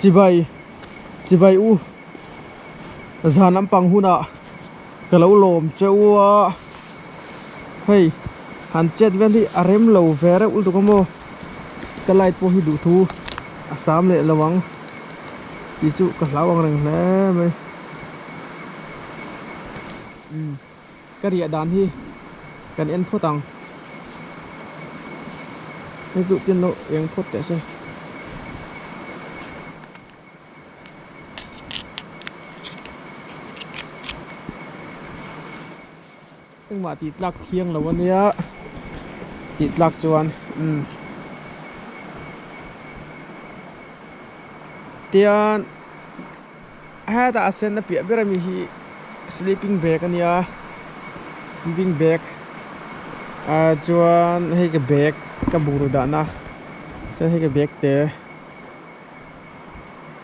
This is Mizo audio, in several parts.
Chibai chibai u zan lampang hunah ka lo lawm che u a hei han chet vel hi a rem lo ve reuh lutuk a maw ka light pawh hi duhthu a sam leh lo ang tih chu ka hlau ang reng hle mai umm ka riah dan hi kan en phawt ang hei chu tin lo eng phawt teh se. Engmah tih tlak thiang lo ania tih tlak chuan umm tian hetah a sen a piah ber ami hi sleeping bag ania sleeping bag ah chuan hei ka bag ka bungraw dahna chuan hei ka bag te.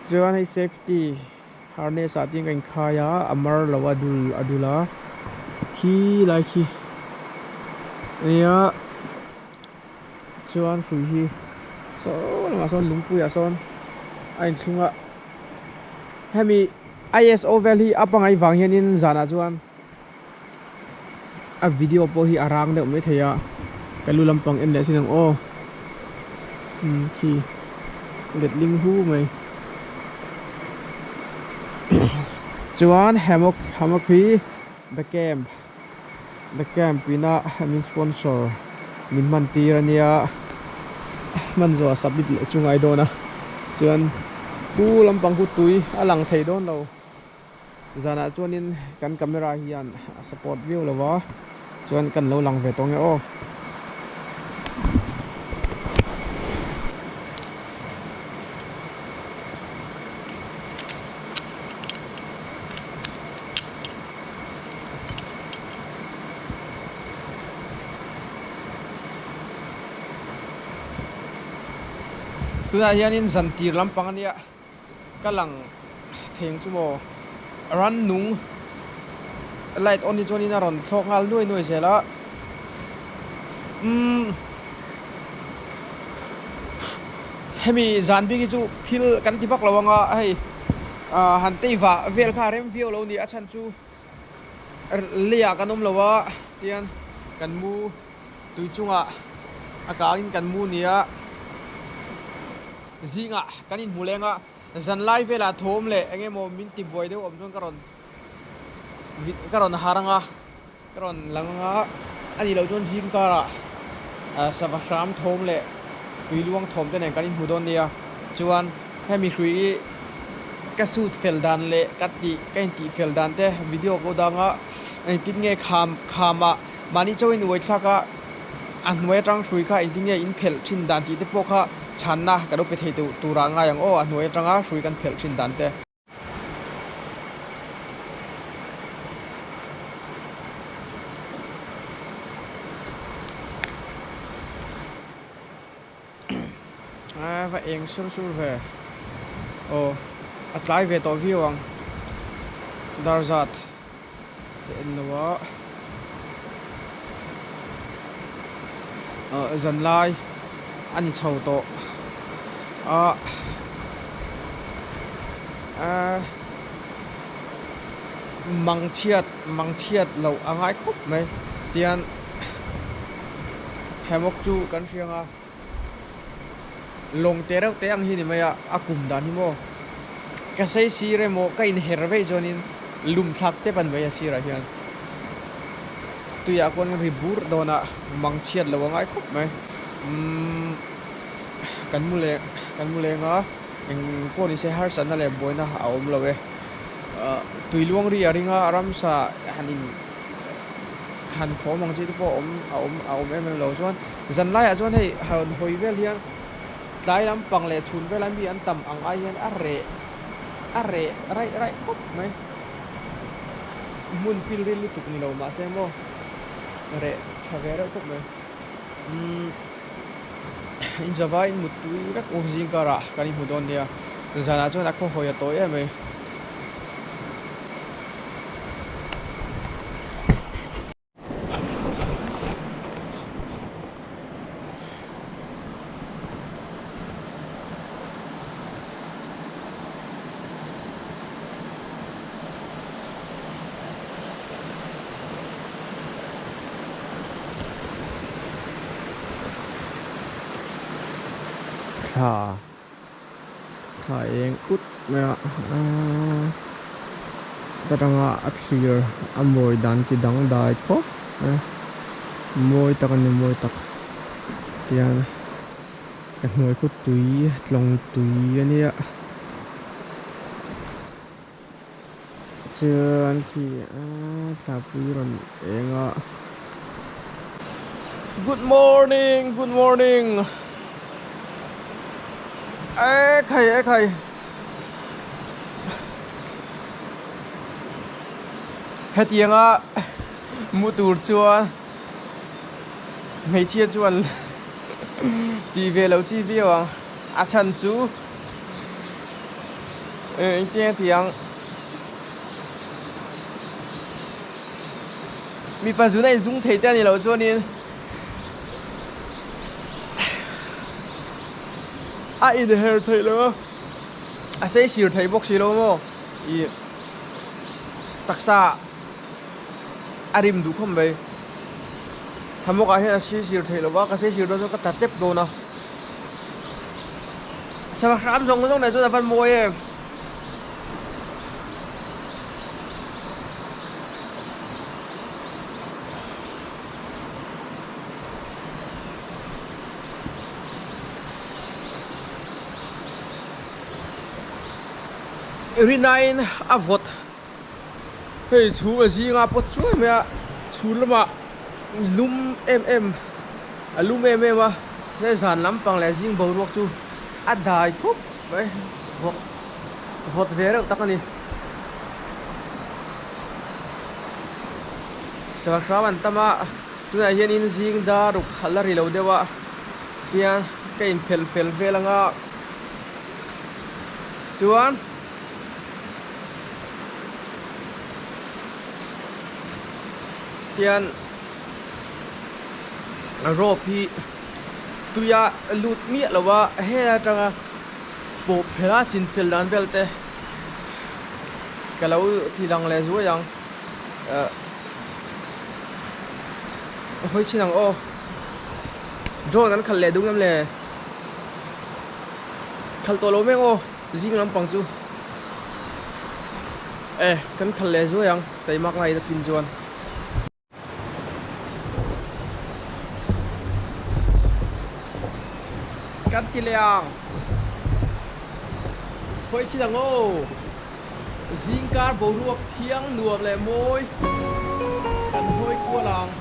Chuan hei safety harness ah te hian ka inkhai a a mar lo a dul a dul a khi lai khi nia chuan hrui hi saw lamah sawn lungpui ah sawn a inthlung a hemi I S O vel hi a pangai vang hianin zanah chuan a video pawh hi a rang deuh mai thei a ka lu lampang en leh sin ang aw umm khi letling hu mai chuan hammock hammock hi the camp the camp ina min sponsor min hman tir ania hman zawh a submit leh chu ngai dawn a chuan khu lampang khu tui a lang thei dawn lo. Zanah chuanin kan camera hian a support viau lo va, chuan kan lo lang ve tawh nge aw. Tunah hianin zan tir lampang ania. Ka lang theng chu maw rannung light on hi chuanin a rawn thlawk nghal nuai nuai zel a umm hemi zan bik hi chu thil kan ti vak lo ang a hei ah han tei vah vel kha a rem viau lo a ni a chhan chu leiah kan awm lo a tian kan mu tui chungah a kangin kan mu nia. Zingah kan inhmu leng a, zanlai velah thawm leh eng emaw min ti buai deuh awm chuan ka rawn ka rawn har ang a, ka rawn lang ang a, a nih loh chuan zing karah sava hram thawm leh tui luang thawm te nen kan inhmu dawn nia. Chuan hemi hrui hi ka suit fel dan leh ka tih ka intih fel dan te video ko dang a, engtin nge kham khamah mahni chauhin uai thlak a, A hnuai atang hrui kha engtin nge in phelh thin dan tih te pawh kha chhanna ka lo pe thei turah ngai ang aw, a hnuai atanga hrui kan phelh thin dan te. A va eng sur sur ve aw a tlai ve tawh viau ang dar zat ka en lo a ah zan lai a ni chho tawh a ah mang chhiat mang chhiat loh a ngai khawp mai tian hammock chu kan hriang a. Lawng te reuh te ang hi ni mai a, a kum dan hi maw ka sei sir emaw ka inher veih chuanin lum thlak tep an mai a sirah hian tuiah khuan ri bur dawn a mang chhiat lo a ngai khawp mai umm kan mu leh kan mu leng a eng pawh ni se harsatna leh buaina a awm lo e ah tui luang ri a ring a ramsa han in han thawm ang chi te pawh a awm a awm a awm em em lo chuan zan laiah chuan hei han hawi vel hian tlai lampang leh chhun vela mi an tam ang ai hian a reh a reh raih raih khawp mai hmun pil ril lutuk ni lo mahse maw reh tha ve reuh khawp mai umm inzavaiin muttui vek u zing karah kan inhmu dawn nia zanah chuan a khawhawi a tawi em mai. Thla thla eng ut mai a aaa ta tanga a thlir a mawi dan chi dangdai khawp mai a mawi tak a ni mawi tak tian ka hnuai khu tui tlawng tui a nia chuan khi aaa thlapui rawn eng a. Good morning good morning ekhai ekhai hetianga mu tur chuan hmeichhia chuan tih ve loh chi viau ang a chhan chu engtin a ti ang. Mipa zun a inzung thei te a ni loh chuanin a inher theih loh a, a sei sir thei bawk si lo maw ih taksa a rim duh khawp mai. Hammock ah hian a sei sir theih loh a, ka sei sir dawn chuan ka tla tep dawn a, sava hram zawng zawng nen chuan a van mawi em. Rinain a vawt hei chhum a zinga pawt chuai mai a chhun lamah lum em em a lum em em a he zan lampang leh zing boruak chu a dai khup mai vawt vawt ve reuh tak a ni. Chawlh hram an tam a tunah hianin zing dar ruk khalh a ri lo deuh a tiang ka inphelh fel vel ang a chuan tian rope hi tuia lut miah lo a hel atanga pawh phel a chin fel dan vel te ka lo ti lang leh zuai ang ah hawi chin ang aw drone an khalh leh dung em le khalh tawh lo mek aw zing lampang chu e kan khalh leh zuai ang taimak ngai na tlin chuan. Kan ti leh ang. Khawi chin ang aw. Zingkar boruak thiang nuam leh mawi kan hawi kual ang.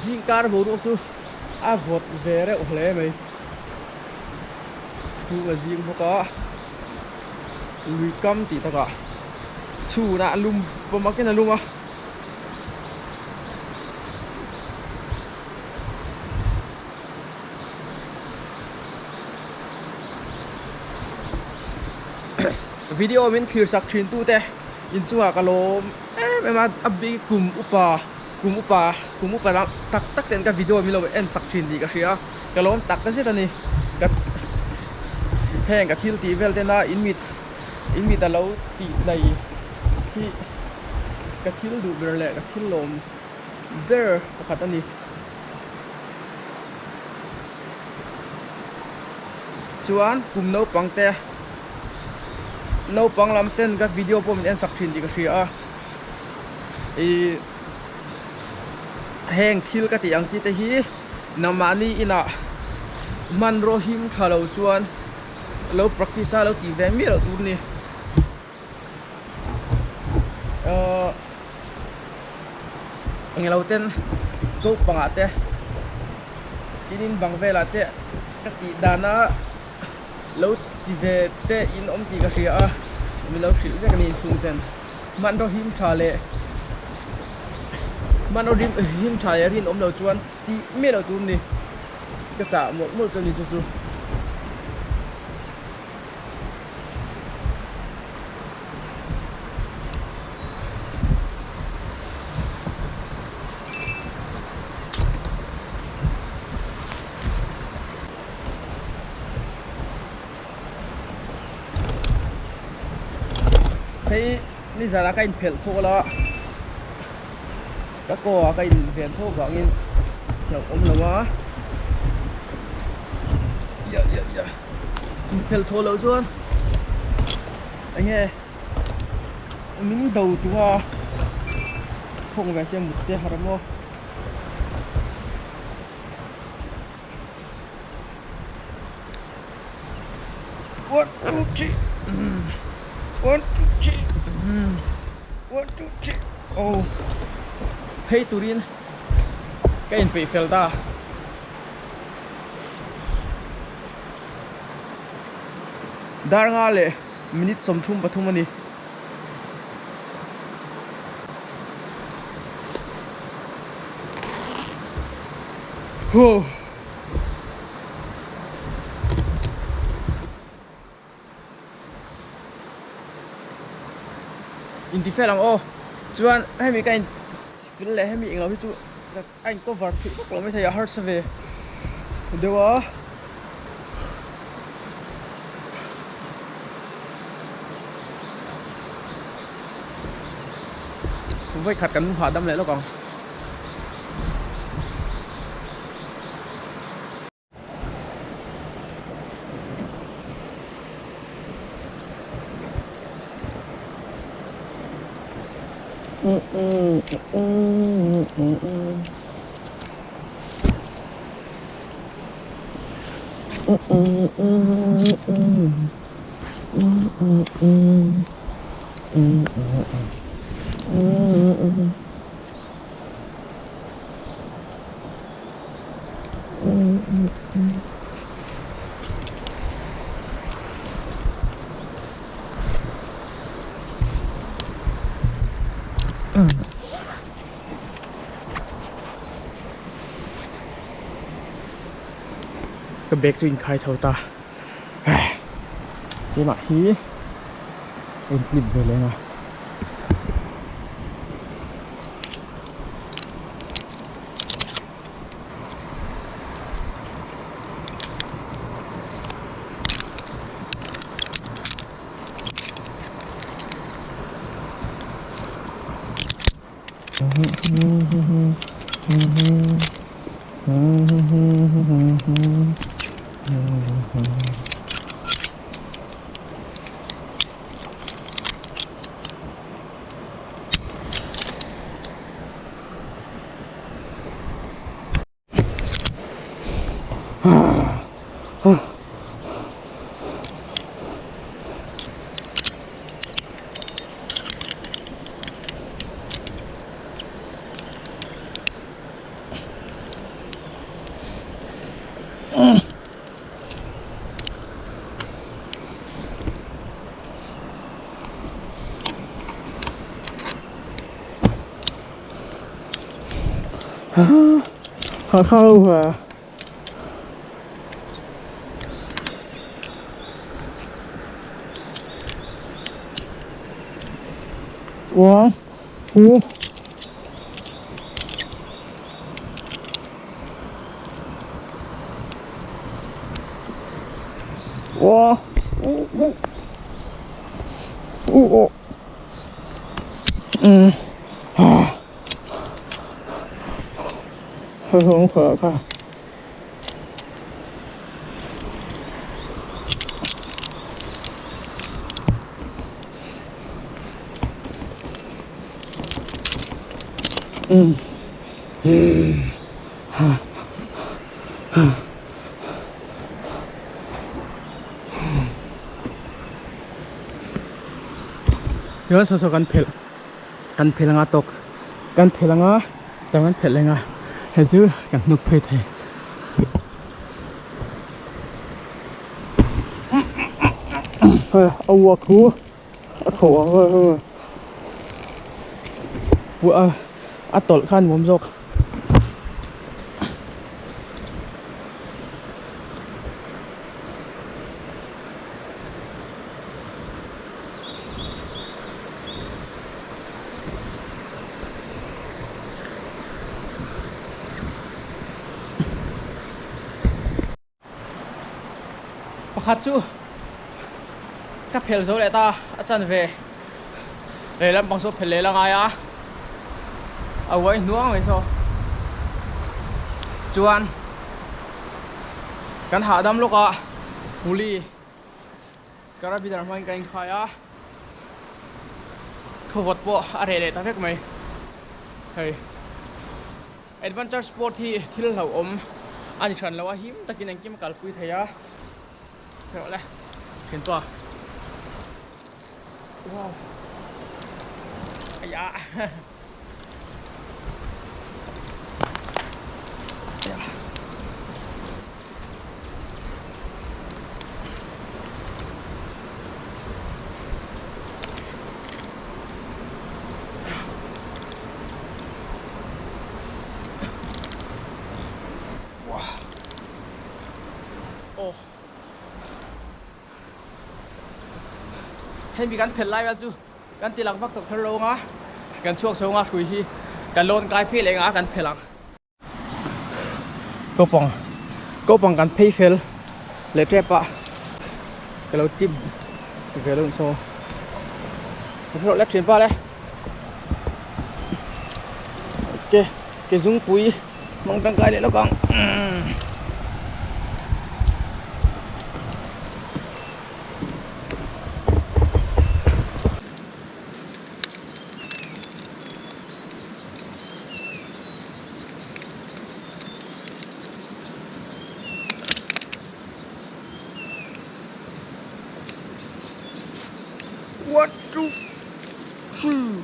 Zingkar boruak chu a vawt ve reuh hle mai chhung a zing bawk a lui kam tih takah chhunah lum pawm akin a lum a. Video min thlir sak thin tute inchungah ka lawm em em a a bik kum upa kum upa kum upa lam tak tak ten ka video min lo en sak thin tih ka hria ka lawm tak zet a ni ka heng ka thil tih vel tena in mit in mit a lo tih tlai hi ka thil duh ber leh ka thil lawm ber pakhat a ni. Chuan kum naupang te naupang lam ten ka video pawh min en sak thin tih ka hria a ih heng thil ka tih ang chi te hi nangmahni inah hmanraw him tha lo chuan lo practice a lo tih ve miah loh tur a ni. Ahh englo ten naupangah te tin in bang velah te ka tih dana lo ti ve te in awm tih ka hria a min lo hrilh vek a ni inchhung ten hmanraw him tha leh hmanraw rim him tha leh rinawm lo chuan tih miah loh tur a ni ka chah mawlh mawlh chu a ni chu chu. Hei nizanah ka inphelh thawk la ka kaw ah ka inven thawk vangin hlauhawm lo a ya ya ya. Inphelh thawh loh chuan eng nge min do tura thawk ve se mut te har maw. One two three one two three one two three oh phei turin ka inpeih fel ta. Dar nga leh minute 33 a ni. Huh. Intifel ang aw. Chuan hemi ka intifel leh hemi englo hi chu A in cover theih vak lo maithei a harsa ve deuh a. Vawi khat kan hahdam leh lawk ang. Ka bag chu inkhai chho ta. Tunah hi a in clip ve leng a. One, two. One, two, two. 很可怕。嗯嗯哈哈。Hian saw saw kan phelh kan phelh anga tawk kan phelh anga chuan kan phelh leng a hei chu kan hnuk phei thei. Hei a uak hu a tho ang a a tawlh khan nuam zawk. Pakhat chu ka phel zo leh ta a chanve lehlam pang saw phel leh la ngai a a uai hnuang mai saw chuan kan hahdam lawk a puli Karabidar hmangin ka inkhai a, khawvawt pawh a reh leh ta vek mai. Hei adventure sport hi thil hlauhawm a ni hran lo a, him takin engkim a kalpui thei a. Hei awle thinpa. Wow. Aiah. Hemi kan phelh lai vel chu kan ti lang vak tawh kher lo ang a, kan chhuak chho ang a hrui hi kan lawn kai phei leh ang a kan phelh ang. Kopang kopang kan phei fel leh tep a ka lo tip ve lo saw ka hre lek thin pa le ke ke zungpui hmang tangkai leh lawk ang. One, two, three.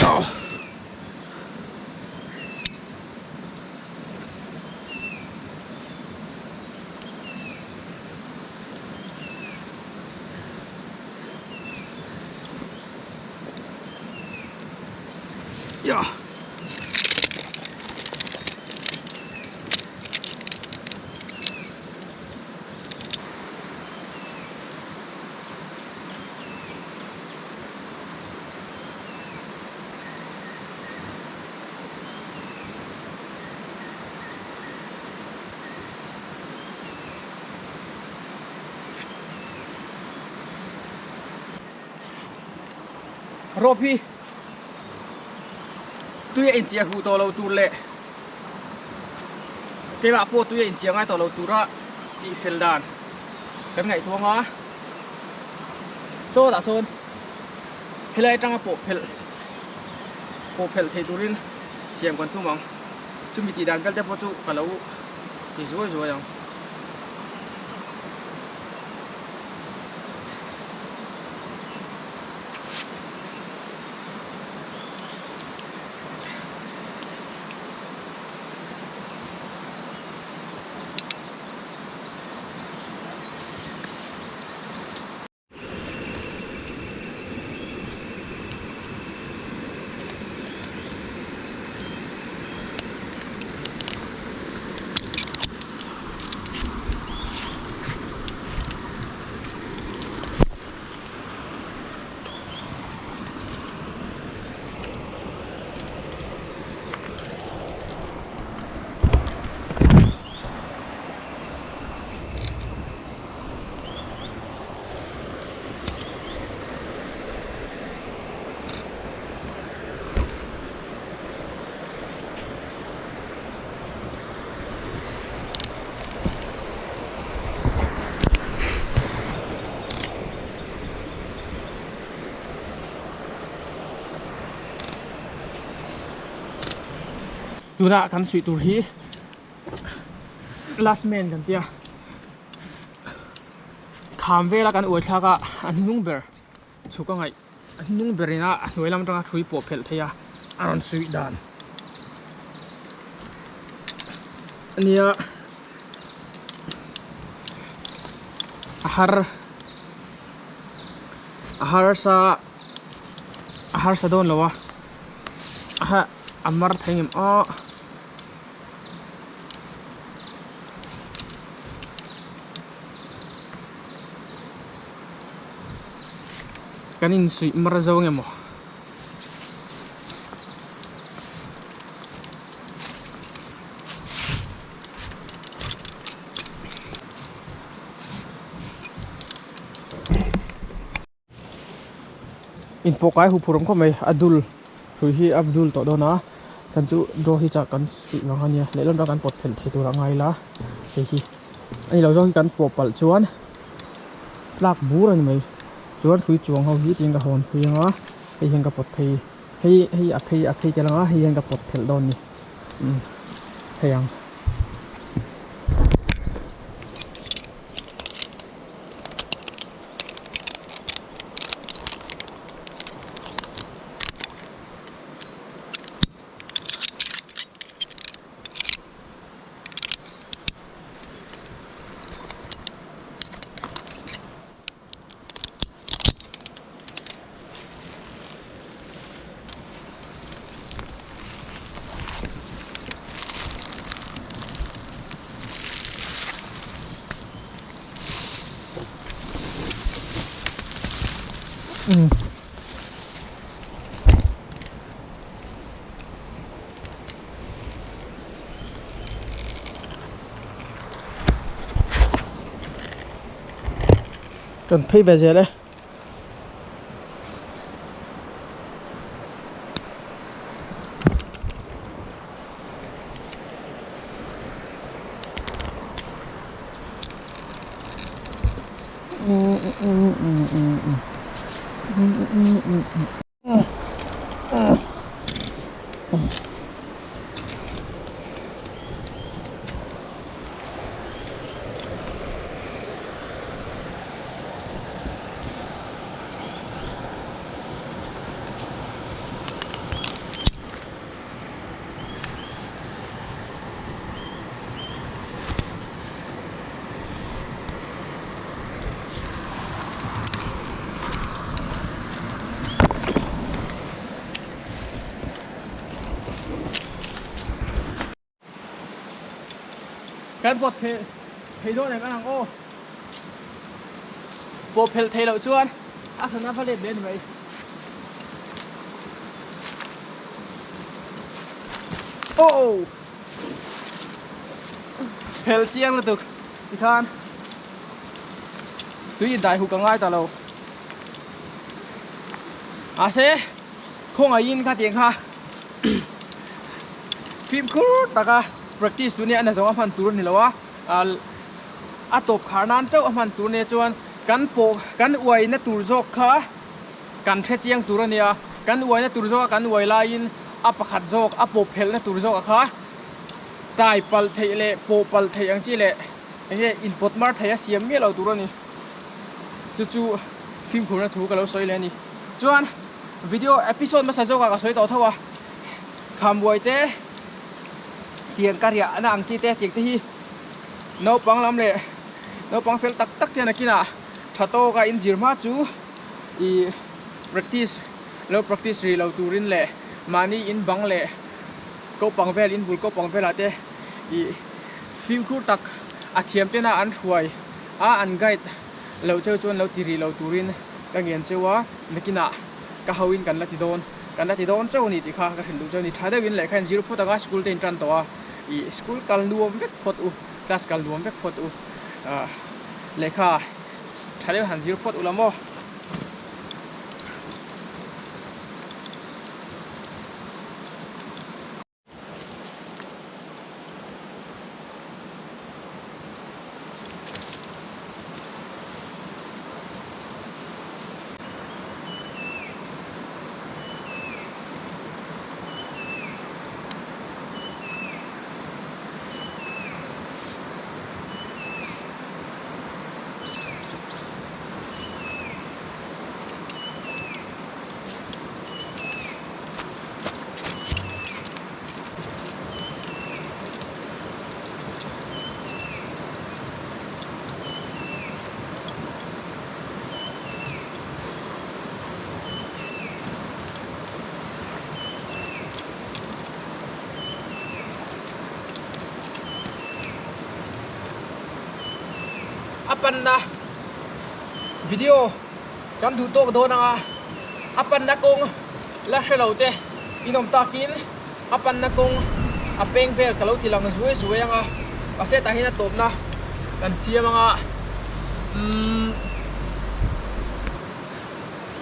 Oh. Yah. Rope hi tui a inchiah huh tawh lo tur leh keimah pawh tui a inchiah ngai tawh lo tura tih fel dan kan ngaihtuah ang a sawtah sawn helai atanga pawh phelh pawh phelh theih turin siam kan tum ang chumi tih dan vel te pawh chu ka lo ti zuai zuai ang. Tuna kan suih tur hi last man kan tia kham vela kan uai thlak a a hnung ber chhuk a ngaih a hnung ber ina a hnuai lam atanga thui pawh phelh theih a a rawn suih dan ania a har a harsa a harsa dawn lo a a mar thei ngem aw. Kan insuih mar zo nge maw? Inpawh kai huphurh awm khawp mai a dul hrui hi a dul tawh dawn a chhan chu draw hi chah kan suih vang a nia lehlam atang kan pawt phelh thei tur a ngai la hei hi a ni lo zawk hi kan pawh palh chuan tlak bur a ni mai chuan hrui chuang ho hi tiin ka hawn phui ang a hei hian ka pawt phei hei hei a phei a phei tel ang a hei hian ka pawt phelh dawn a ni umm hei ang. Kan phei ve zel e. Kan pawt phel thei dawn em ang aw. Pawh phel thei loh chuan a hran a va let leh a ni mai. Aw! Phel chiang lutuk tikhan tui indai huk a ngai ta lo. Mahse khawngaihin kha tiang kha fimkhur taka practice tun hi a nazawng a hman tur a ni lo a a tawp khar nan chauh a hman tur nia chuan kan pawh kan uaina tur zawk kha kan hre chiang tur a nia kan uaina tur zawk a kan uai laiin a pakhat zawk a pawp phelhna tur zawk a kha tai palh theih leh pawh palh theih ang chi leh eng nge inpawt mar thei a siam miah lo tur a ni chu chu fimkhurna thu ka lo sawi leh a ni chuan video episode hmasa zawkah ka sawi tawh tho a khambuai te tiang ka riah na ang chi te tiang te hi naupang lam leh naupang fel tak tak te hian a kinah tha tawka inzir hma chu ih practice lo practice rih lo turin leh mahni in bang leh kopang vel in bul kopang velah te ih fimkhur tak a thiam tena an hruai a an guide loh cheu chuan lo ti rih lo turin ka ngen cheu a nakinah ka ho in kan la ti dawn kan la ti dawn chauh a ni tih kha ka hrilh duh cheu a ni tha deuh in lehkha in zir phawt ang a school te in tan tawh a ih school kal nuam vek phawt u class kal nuam vek phawt u ah lehkha tha deuh han zir phawt u la maw. A panna video kan duh tawk dawn anga a panna kawng la hre lo te in awm takin a panna kawng a peng vel ka lo ti lang zuai zuai anga mahse tah hian a tawpna kan siam anga umm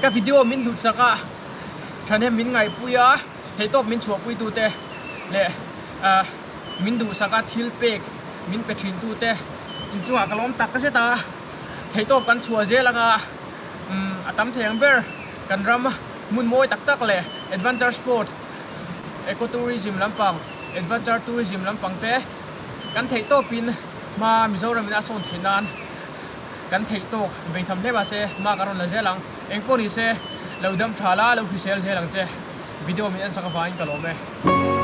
ka video min hlut chak a thahnem min ngaihpui a theihtawp min chhuahpui tu te leh ah min duhsak a thil pek min pe thin tu te inchungah ka lawm tak zet a theihtawp kan chhuah zel anga umm a tam thei ang ber kan ram hmun mawi tak tak leh adventure sport eco tourism lampang adventure tourism lampang te kan theih tawpin hma Mizoram in a sawn theih nan kan theih tawk vei tham hle mahse hma kan rawn la zel ang engpawh ni se lo dam tha la lo hrisel zel ang che video min en sak avangin ka lawm e.